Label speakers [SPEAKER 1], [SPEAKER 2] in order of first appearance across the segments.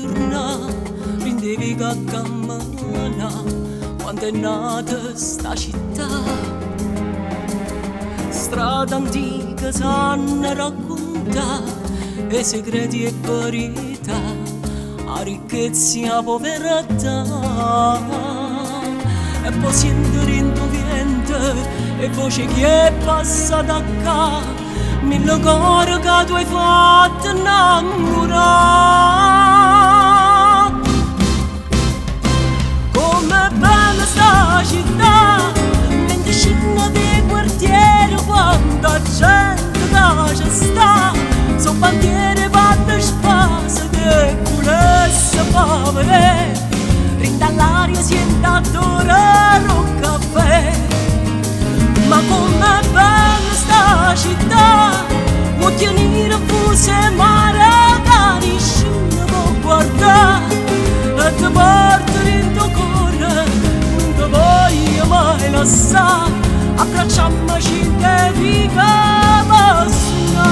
[SPEAKER 1] turnà dint' 'e viche a cammenà quando è nata 'sta città. Strada antica sanno raccuntà 'e segreti e verità, 'a ricchezza e 'a povertà. E po' siente dint' 'o viento 'e voce 'e chi è passata 'a ccà, mille core ca tu 'e fatto 'nnammurà. Comm'è bella 'sta città, mentre scinne p' 'e quartiere quanta gente ca ce sta, so' bandiere 'e panne spase te vulesse fa vedè, dint' 'all'aria siente addore d' 'o cafè. Ma comm'è bella 'sta città, uocchie nire 'nfuse 'e mare ca nisciuno po' guardà e te porto dint' 'o core, nun te voglio mai lassà, abbracciammoce 'int' 'e viche pe' sunnà.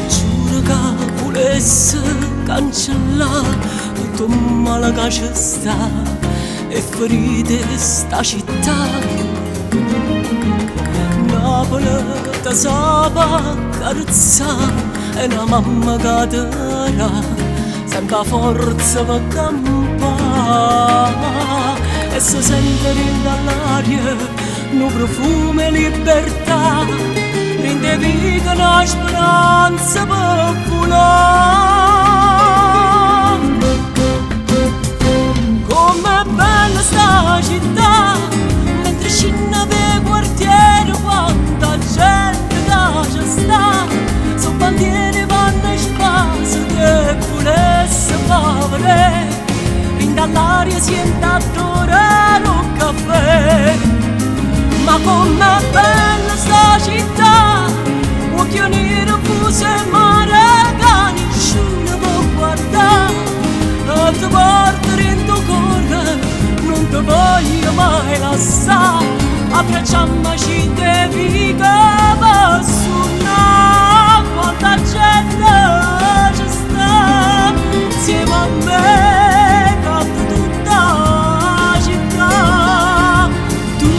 [SPEAKER 1] Giuro ca vulesse cancellà tutto 'o mmale ca ce sta 'E ferite 'e 'sta città. Napule te sape accarezzà è 'na mamma ca te dà sempe 'a forza pe campà e se sente dint' 'all'aria nu profumo 'e libertà dint' 'e viche 'na speranza pe vulà. Comm'è bella 'sta città, mentre scinne p' 'e quartiere quanta gente ca ce sta, so' bandiere 'e panne spase te vulesse fa vedè, dint' 'all'aria siente addore d' 'o cafè. Ma comm'è bella 'sta città, uocchie nire 'nfuse 'e mare ca nisciuno po' guardà e te porto dint' 'o core, nun te voglio mai lassà, abbracciammoce 'int' 'e viche pe' sunnà quanta gente ce sta 'nsieme a me canta tutta 'a città. Tu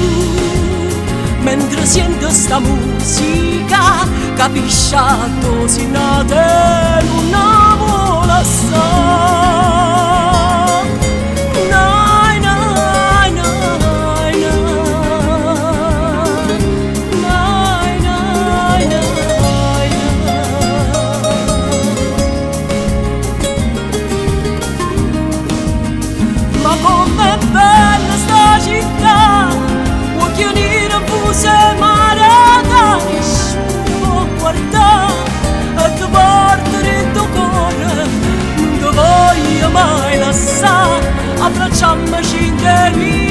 [SPEAKER 1] mentre siente 'sta musica capisci addò si' nata e nun 'a vuò lassà. Nai nai nai nai nai nai nai. Ma comm'è bella 'sta città, uocchie nire 'nfuse 'e mare ca nisciuno po' guardà e te porto dint' 'o core, nun te voglio mai lassà, abbracciammoce 'int' 'e.